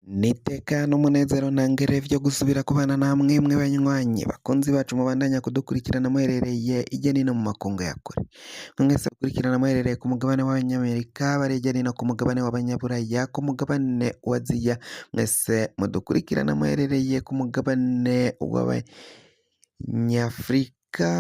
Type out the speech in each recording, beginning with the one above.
N'iteka n'umunezero ntangere vyo gusubira kubana namwe mwe banywanyi bakunzi bacu mubandanya kudukurikirana muherereye hirya no hino mu makungu ya kure. Mwese mukurikirana muherereye ku mugabane w'Abanyamerika, bari hirya no hino ku mugabane w'Abanyaburaya, ku mugabane wa Aziya, mwese mudukurikirana muherereye ku mugabane w'Abanyafurika,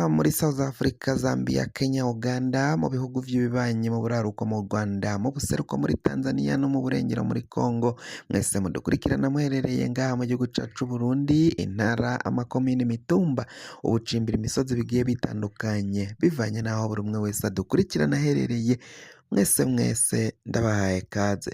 muri South Africa, Zambia, Kenya, Uganda, mu bihugu vy'ibibanyi, mu buraruko mu Rwanda, mu buseruko muri Tanzania no mu burengero muri Congo, mwese mudukurikirana muherereye ngaha mu gihugu cacu c'Uburundi, intara, amakomine, imitumba, ubucimbira, imisozi bigiye bitandukanye, bivanye n'aho buri umwe wese adukurikirana aherereye, mwese mwese ndabahaye kaze.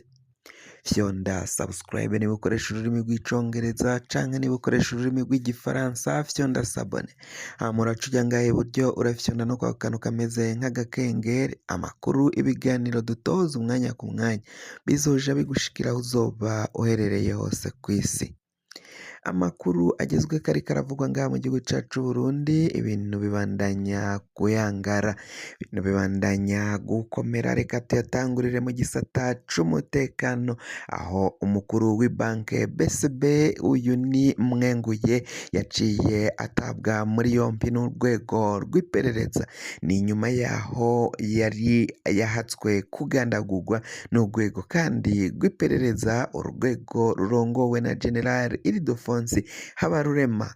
Fyonda subscribe niba ukoresha ururimi rw'Icongereza canke niba ukoresha ururimi rw'Igifaransa, fyonda s'abonner. Hama uraca uja ngaha iburyo, urafyonda no kwa kantu kameze nk'agakengeri, amakuru, ibiganiro dutoza umwanya ku mwanya bizoja bigushikira aho uzoba uherereye hose kw'isi. Amakuru agezweko ariko aravugwa ngaha mu gihugu cacu c'Uburundi, ibintu bibandanya kuyangara, ibintu bibandanya gukomera. Reka tuyatangurire mu gisata c'umutekano, aho umukuru w'ibanke BCB, uyu ni Mwenguye, yaciye atabwa muri yompi n'urwego rw'iperereza. Ni nyuma yaho yari yahatswe kugandagurwa n'urwego kandi rw'iperereza, urwego rurongowe na General Ildefonse Habarurema.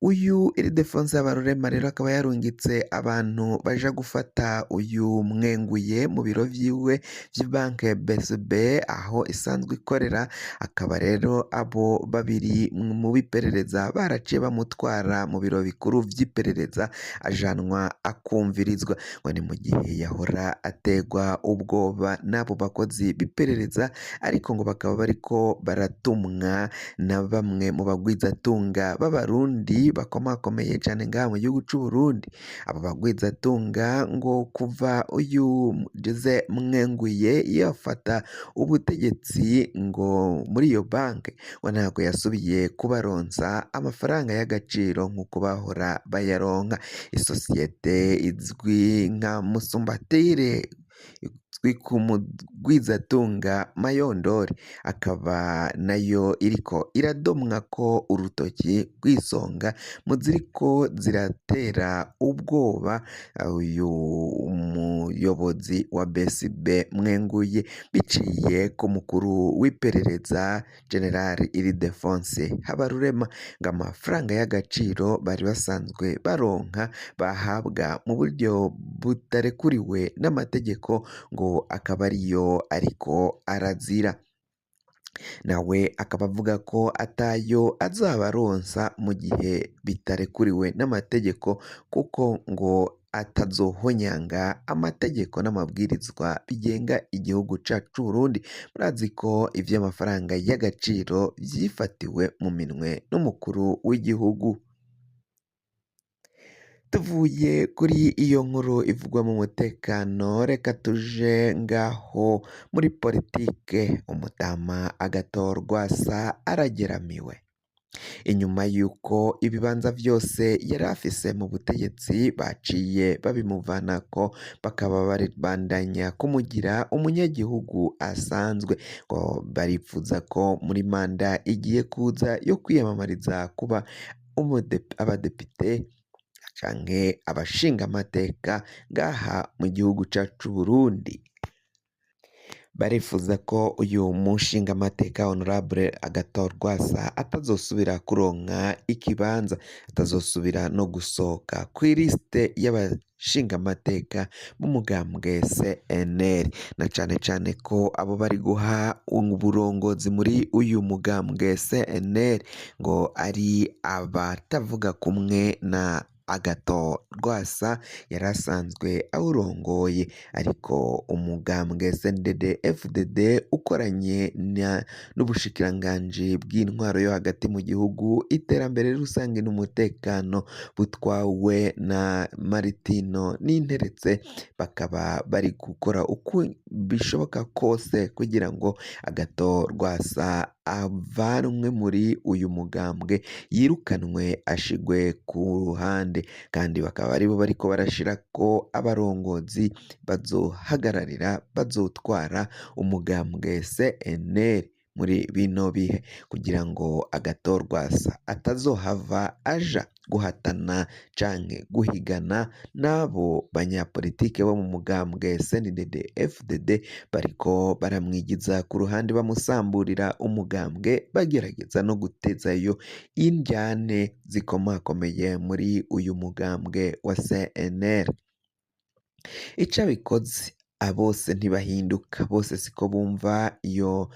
Uyu Ildefonse Habarurema rero akaba yarungitse abantu baja gufata uyu Mwenguye mu biro vyiwe vy'ibanke BCB aho isanzwe ikorera, akaba rero abo babiri mu b'iperereza baraciye bamutwara mu biro bikuru vy'iperereza, ajanwa akumvirizwa. Ngo ni mu gihe yahora ategwa ubwoba n'abo bakozi b'iperereza, ariko ngo bakaba bariko baratumwa na bamwe mu bagwizatunga b'Abarundi bakomakomeye cane ngaha mu gihugu c'Uburundi. Abo bagwizatunga ngo kuva uyu Jose Mwenguye yafata ubutegetsi ngo muri iyo banke, ngo ntabwo yasubiye kubaronsa amafaranga y'agaciro nk'uko bahora bayaronka. Isosiyete izwi nka Musumbatire, izwi ku mugwizatunga Mayondori, akaba nayo iriko iradomwako urutoki rw'isonga mu ziriko ziratera ubwoba uyu muyobozi wa BCB Mwenguye, biciye ku mukuru w'iperereza General Ildefonse Habarurema. Ngo amafaranga y'agaciro bari basanzwe baronka, bahabwa mu buryo butarekuriwe n'amategeko, ngo akaba ariyo ariko arazira. Nawe akaba avuga ko atayo azobaronsa mu gihe bitarekuriwe n'amategeko, kuko ngo atazohonyanga amategeko n'amabwirizwa bigenga igihugu cacu c'Uburundi. Murazi ko ivy'amafaranga y'agaciro vyifatiwe mu minwe n'umukuru w'igihugu. Tuvuye kuri iyo nkuru ivugwa mu mutekano, reka tuje ngaho muri politike. Umutama Agathon Rwasa arageramiwe inyuma y'uko ibibanza vyose yari afise mu butegetsi baciye babimuvanako, bakaba baribandanya kumugira umunyagihugu asanzwe. Ngo baripfuza ko muri manda igiye kuza yo kwiyamamariza kuba abadepite canke abashingamateka ngaha mu gihugu cacu c'Uburundi, barifuza ko uyu mushingamateka Honorable Agathon Rwasa atazosubira kuronka ikibanza, atazosubira no gusohoka kw'ilisite y'abashingamateka b'umugambwe CNL, na cane cane ko abo bari guha uburongozi muri uyu mugambwe CNL ngo ari abatavuga kumwe na Agathon Rwasa yari asanzwe awurongoye. Ariko umugambwe CNDD FDD ukoranye n'ubushikiranganji bw'intwaro yo hagati mu gihugu, iterambere rusange n'umutekano, butwawe na Martino Ninteretse, bakaba bari gukora uko bishoboka kose kugira ngo Agathon Rwasa avanwe muri uyu mugambwe, yirukanwe, ashigwe ku ruhande, kandi bakaba aribo bariko barashirako abarongozi bazohagararira, bazotwara umugambwe CNL. Muri bino bihe kugira ngo Agathon Rwasa atazohava aja guhatana canke guhigana n'abo banyapolitike bo mu mugambwe CNDD FDD bariko baramwigiza ku ruhande, bamusamburira umugambwe, bagerageza no gutezayo indyane zikomakomeye muri uyu mugambwe wa CNL. Ico abikoze bose ntibahinduka, bose siko bumva iyo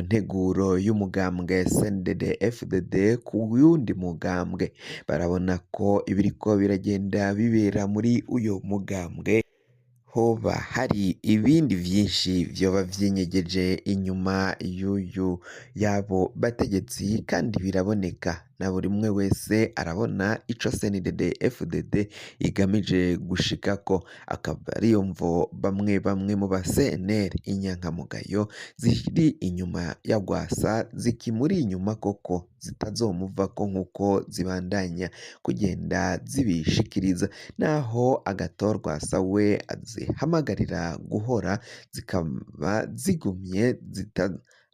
nteguro y'umugambwe CNDD FDD ku wundi mugambwe. Barabona ko ibiriko biragenda bibera muri uyo mugambwe hoba hari ibindi vyinshi vyoba vyinyegeje inyuma y'uyu y'abo bategetsi, kandi biraboneka na buri umwe wese arabona ico CNDD FDD igamije gushikako. Akaba ariyo mvo bamwe bamwe mu ba CNL inyankamugayo ziri inyuma ya Rwasa zikimuri inyuma koko zitazomuvako nkuko zibandanya kugenda zibishikiriza, naho Agathon Rwasa we azihamagarira guhora, zikaba zigumye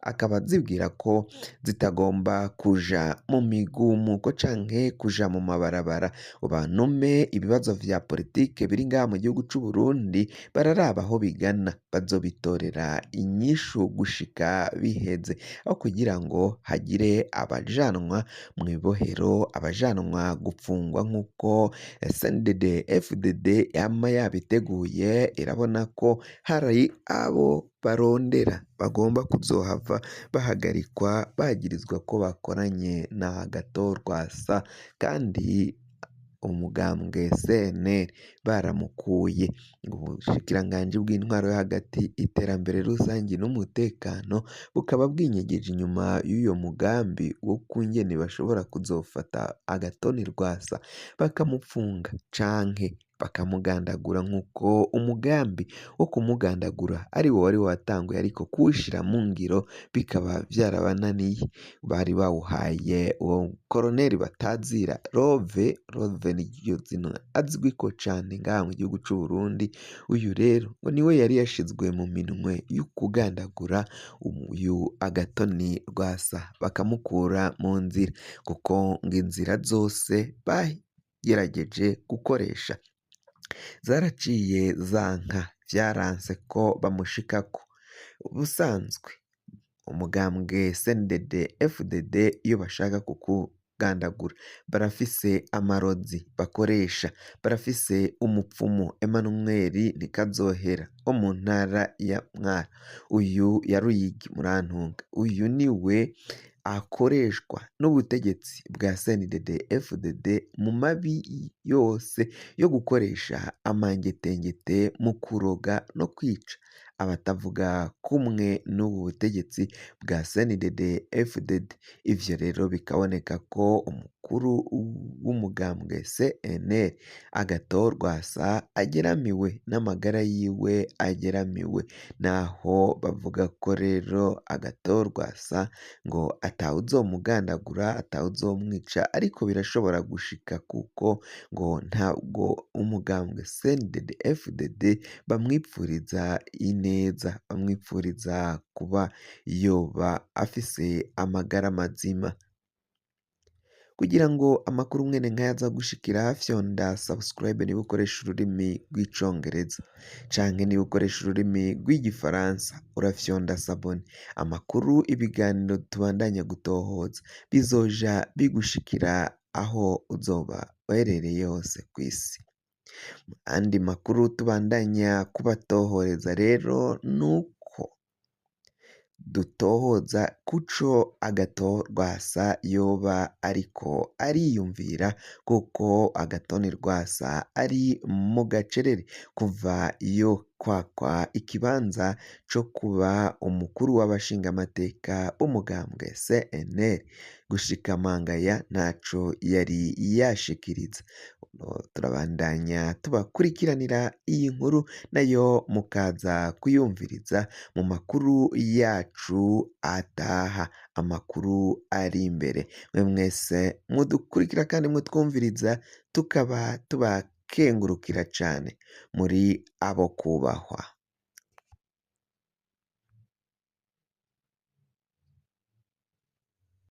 akaba zibwira ko zitagomba kuja mu migumuko canke kuja mu mabarabara ngo banume ibibazo vya politike biri ngaha mu gihugu c'u Burundi. Bararaba aho bigana, bazobitorera inyishu gushika biheze, aho kugira ngo hagire abajanwa mw'ibohero, abajanwa gupfungwa nk'uko CNDD FDD yama yabiteguye. Irabona ko hari abo barondera bagomba kuzohava bahagarikwa bagirizwa ko bakoranye na Agathon Rwasa, kandi umugambwe CNL baramukuye. Ubushikiranganji bw'intwaro yo hagati, iterambere rusangi n'umutekano bukaba bwinyegeje inyuma y'uyo mugambi wo kungene bashobora kuzofata Agathon Rwasa bakamupfunga canke bakamugandagura, nk'uko umugambi wo kumugandagura ariwo wari watanguye, ariko kuwushira mu ngiro bikaba vyarabananiye. Bari bawuhaye uwo koroneri batazira Rove. Rove niryo zina azwiko cane ngaha mu gihugu c'u Burundi. Uyu rero ngo niwe yari yashizwe mu minwe y'ukugandagura uyu Agathon Rwasa, bakamukura mu nzira, kuko ngo inzira zose bagerageje gukoresha zaraciye zanka, vyaranse ko bamushikako. Ubusanzwe umugambwe CNDD FDD iyo bashaka kukugandagura barafise amarozi bakoresha, barafise umupfumu Emmanuel Ntikazohera wo mu ntara ya Mwaro, uyu ya Ruyigi, murantunga. Uyu niwe akoreshwa n'ubutegetsi bwa CNDD FDD mu mabi yose yo gukoresha amangetengete mu kuroga no kwica abatavuga kumwe n'ubu butegetsi bwa CNDD FDD. Ivyo rero bikaboneka ko umukuru w'umugambwe CNL Agathon Rwasa ageramiwe n'amagara yiwe ageramiwe, naho bavuga ko rero Agathon Rwasa ngo atawuzomugandagura, atawuzomwica, ariko birashobora gushika, kuko ngo ntabwo umugambwe CNDD FDD bamwipfuriza ineza, bamwipfuriza kuba yoba afise amagara mazima. Kugira ngo amakuru mwene nkaya aza gushikira, fyonda subscribe niba ukoresha ururimi rw'icongereza, canke niba ukoresha ururimi rw'igifaransa urafyonda s'abonner. Amakuru, ibiganiro tubandanya gutohoza bizoja bigushikira aho uzoba uherereye hose kw'isi. Andi makuru tubandanya kubatohoreza rero nuko dutohoza kuco Agathon Rwasa yoba ariko ariyumvira, kuko Agathon Rwasa ari mu gacerere kuva yo kwakwa ikibanza co kuba umukuru w'abashingamateka b'umugambwe CNL, gushika mangaya ntaco yari yashikiriza. Turabandanya tubakurikiranira iyi nkuru, nayo mukaza kuyumviriza mu makuru yacu ataha, amakuru ari imbere. Mwe mwese mudukurikira kandi mutwumviriza, tukaba tubakengurukira cane, muri abo kubahwa.